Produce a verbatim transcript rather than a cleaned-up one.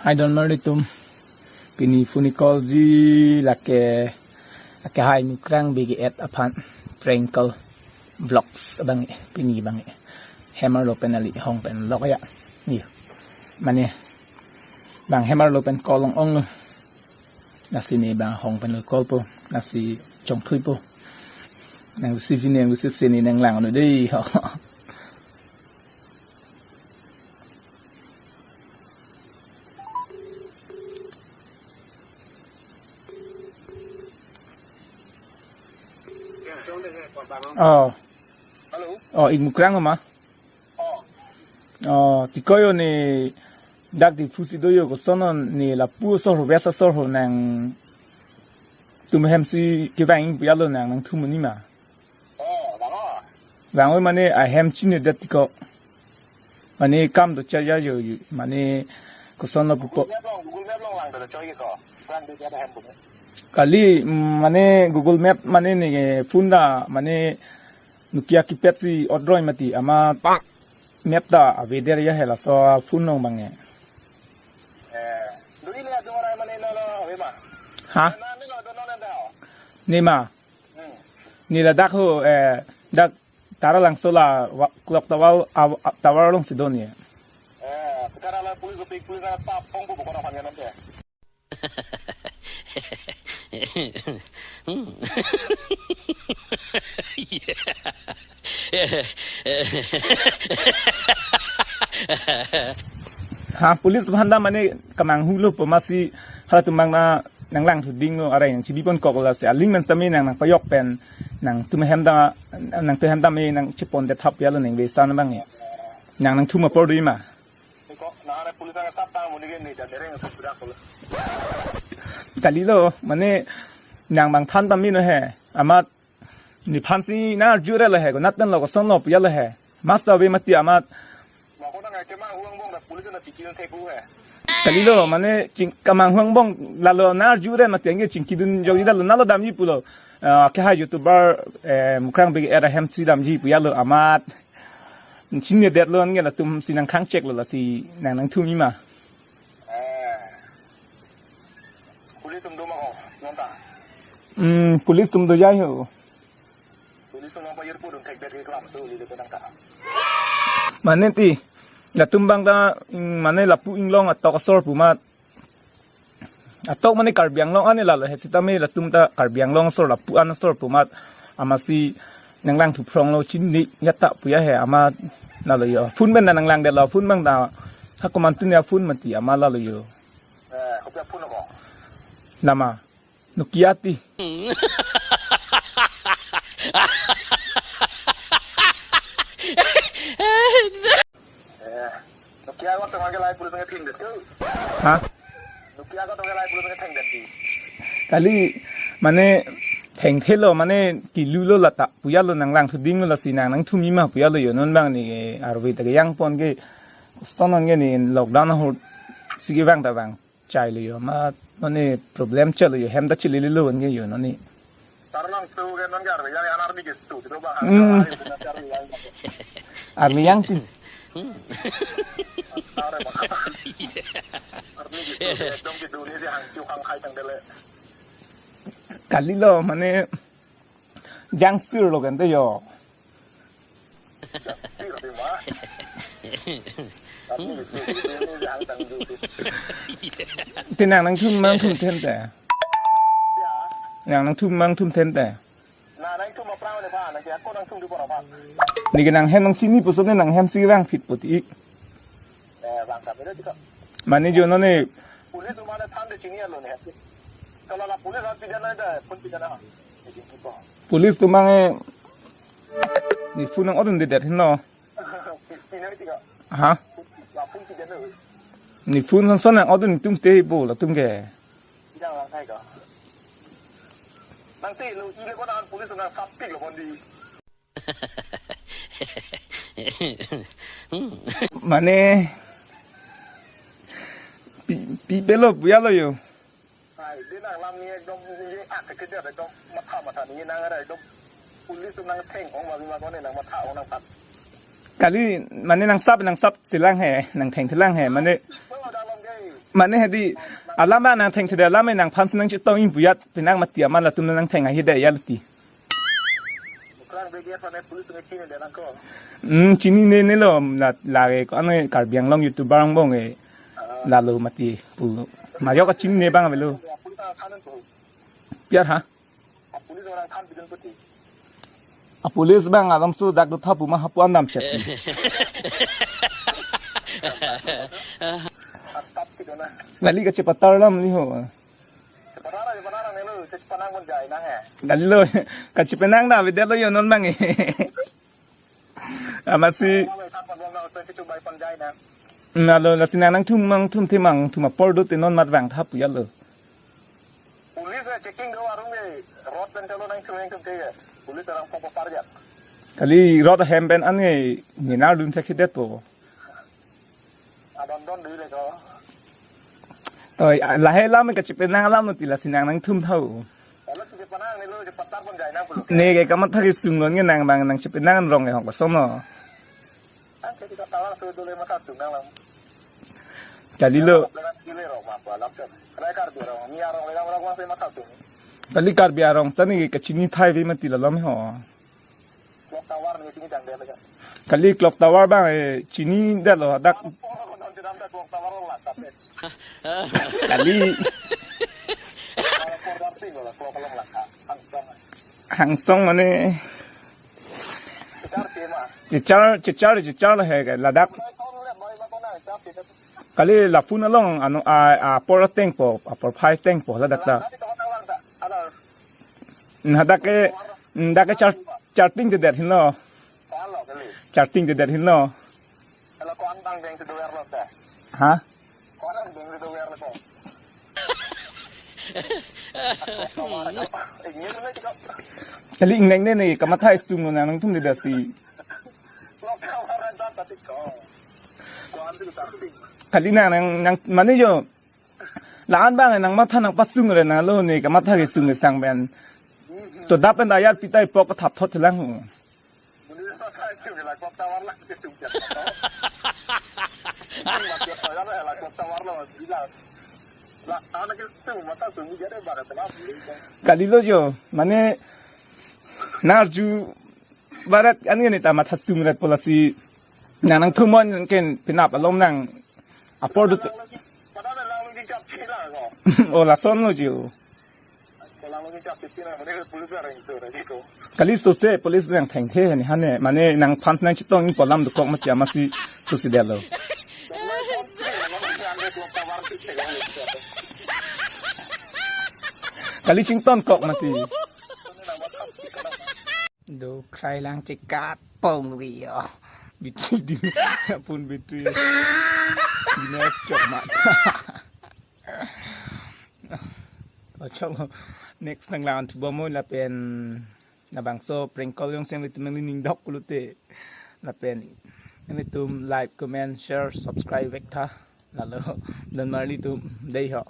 Hi donmar atum, pini phone call ji lake, lake hai Mukrang B G at aphan prank call vlogs abang, pini abang hem arlo pen ali hong pen lok ya. Ni. Mane bang hem arlo pen call ong ong lo. Lasi ne bang hong pen lo call po. Lasi chongthui po. Nang receive ne, nang receive si ne nang lang no dei. Ho. Oh. Hello. Oh, ik Mukrang ma? Oh. Oh, tiko yo ne dak Diphu si do yo, koson ne lapu asor ho, west asor ho nangtum hem si kevang pu ya lo nang, nangtum ni ma? Oh, bang o. Bang o mane ahem chinidet tiko. Mane kam do chaya yo, yo, mane koson lo pupo. Google Map along, Google Map along lang do choi ko. Lang do chaya hem pu. Kali, mm, mane Google Map mane ne phone ta mane Nokia keypad si odroi mati amat map ta avedet ya he laso phone along bang e. Eh, do ile adu rai mane no lo ave ma. Ha? Na ne lo do no na da. Ne ma. Hmm. Ne ladak ho, eh, dak Taralangso la wa-, clock tower, a, a, tower along si do ne. Eh, sekarang la police, police na tap pong bu bukan apa ngan nanti. Ha, police aphan ta mane kemanghu lo po, masi halatum bang na nang lang thuding lo, arai nang chibi pon kok lo, lasi aling men sitame nang, nang payok pen nangtum hem ta, nangtum hem ta me nang chepon det thap ya lo nang ve san bang e. Nang, nangtum apor do ma? Iko, na are police ang tap tang muni ke ne dan dereng sudah ko. Kali lo, mane nang bang than ta me no he. Amat nephan si nang arju re lo he, ko nat tan lo, koson lo pu ya lo he. Masa ave mati amat. Mako nang ke mang huang bong da police na chikin te ku he. Kali lo, mane ching-, kemanghu angbong lalo nang arju re mati, anke chingkidun jok ida lo, nalo damji pulo. Ah, ke hai YouTuber, eh, Mukrang B G at ahem si damji pu ya lo amat. Chinidet lo, anke latum si nang khang chek lo, lasi nang, nangtum ma. Eh. Police atum do ma ho, non ta? Hmm, police atum do jai ho. Police atum nang payir pu dun thek det ke kelam so li de ko nang ta. Mane ti, latum bang ta, mm, mane lapu inglong atok asor pu mat. Atok mane Karbi Anglong ane lalo he, sitame latum ta Karbi Anglong asor, lapu an asor pu mat. Amatsi nang lang thuphrong lo, chini ya ta pu ya he, amat lalo yo. Phone pen ta nang lang det lo, phone bang ta. Ha komantu ne phone mati, amat lalo yo. Eh, kopi phone ko? Nama? Nokia ti. Eh, Nokia ko tong ke lai police nge thengdet ko. Ha? Nokia ko tong ke lai police nge thengdet ti. Kali mane thengthe lo, mane kilu lo la ta pu ya lo, nang lang thuding lo, lasi nang, nangtum ma pu ya lo yo, non bang ne arve ta kejang pon ke, koson ke ne lockdown ahut si kevang ta vang chai lo yo, amat mane problem chalo yo, hem ta chili lo anke yo noni. Taralangso ke non ke arve yang, yang army ke su, itu bah. Hmm. Army yang ti. Army ke su, ekdom ke dunia si hang chu hang khai tang dele. Kali lo, mane jangsir lo kan te yo. Te nang, nangtum, nangtum them te. Nang, nangtum, nangtum them te. Nang, nangtum aphrang ne pha, nang ke ako nangtum di pora pha. Ne ke nang hem nang chini puson ne nang hem si vang phit po ti. Eh, vang kami dei ko. Mane jo noni. Police mana than de chini alo ne. Kalau la police han pidana da, phone pidana ha. Police atum bang e, ne phone nang odun de det heno. Pina ti ko. Ha? La phone pidana. Ne phone son son nang odun tum te bo latum ke. Pidana lang kai ko. Nang te lo, ile ko nang police nang sapik lo kondi. Mane pi, pi pelo pu ya lo yo. Hai, de nang lam ni ekdom ni ak ke de ekdom matha matha ni nang ara ekdom police nang theng ong ma ma kone nang matha ong nang pat. Kali mane nang sap, nang sap silang he, nang theng silang he, mane. Bo da lam ke. Mane hedi alam nangthengthede alam nangphan si nangchetong-ik pu ajat penang mati amat latum nangtheng ahi de ya lati. Ukrang B D F ane police nge chini de nangko. Hmm, chininelo la lage ko ane Karbi Anglong YouTuber angbong e. Lalo mati pu. Majok kachinine abang avelo. Police nangthan po. Piar ha? Police nangthan bidun putih. A police abang alam su dak dotha pu ma hapu andam chet. Atap ti dona. Kali kachepatar alam ni ho. Chepatar, chepatar nelo, chepanang pon jai nang he. Kalilo, kachepenang da bidelo yo non abang e. Amatsi. Nalo lasi nang nangthum nangthum themang thum apor do te non mat vangtha pu ajatlo. Police checking do arong e road pen chalo nangthum nangthum te. Police arong papa parjak. Kali road hem pen ane minar dun thekthedet po. Adon don dui le ko. Toi, lahe alam kachepenang alam ti lasi nang nangthum tha ho. Kalau chepanang nelo chepatar pon jai nang pulo. Ne ke kamatha kesung lo nge nang abang nangchepenang rong e hong kosong no. Ang ke kita talang su dole matha sung nang alam. Kalilo. Dengan kile rong apa alam kan. Kena Karbi rong, ni arong le rong rong se matha sung. Kali Karbi arong ta ne kachini thai ave mati la alam ho. Clock tower ni chini dang de le kan. Kali clock tower abang e chinidetlo dak. Por ko non chidam dak clock tower lang kape. Kali. Hangsong mane. Chechar, chechar, chechar he ladak. Kali lapu along ano a, apor ateng po, apor phai ateng po ladak ta. Hadak ke, hadak ke char, charting te det hinlo. Charting te det hinlo. Hello, ko-an bang deng si dover lo ta? Ha? Ko-an bang deng si dover lo ko? Ingin na ko. Kali ingneng ne ne kamatha sung nang nangthum de dasi. Lo ka mara da ta ti ko. Ko-an tu ta ti. Kali nang nang nang mane jo. La-an abang nang matha nangpasung re nanglo ne kamatha kesung kesang pen. To dap pen dayar pitai pok pathap thot lang. Kalilo jo, mane narju barat ani ani ta matha sung ret pu lasi nang nangthum non ken penap alom nang apor dut. O lason lo jo. Kali sose police nangthengthe ni hane mane nangphan nangchetong-ik pu alam dokok mati amatsi sose detlo. Kali chington kok mati. Do krai lang chekat pong wi yo. Bitri di pun bitri. Dinas chok mat. Chok next nang lang tu bomo lapen labangso prank call jongsi nanglitum nangning dok pulote lapen nanglitum like, comment, share, subscribe vek tha. Lalo don marli tum dei ho.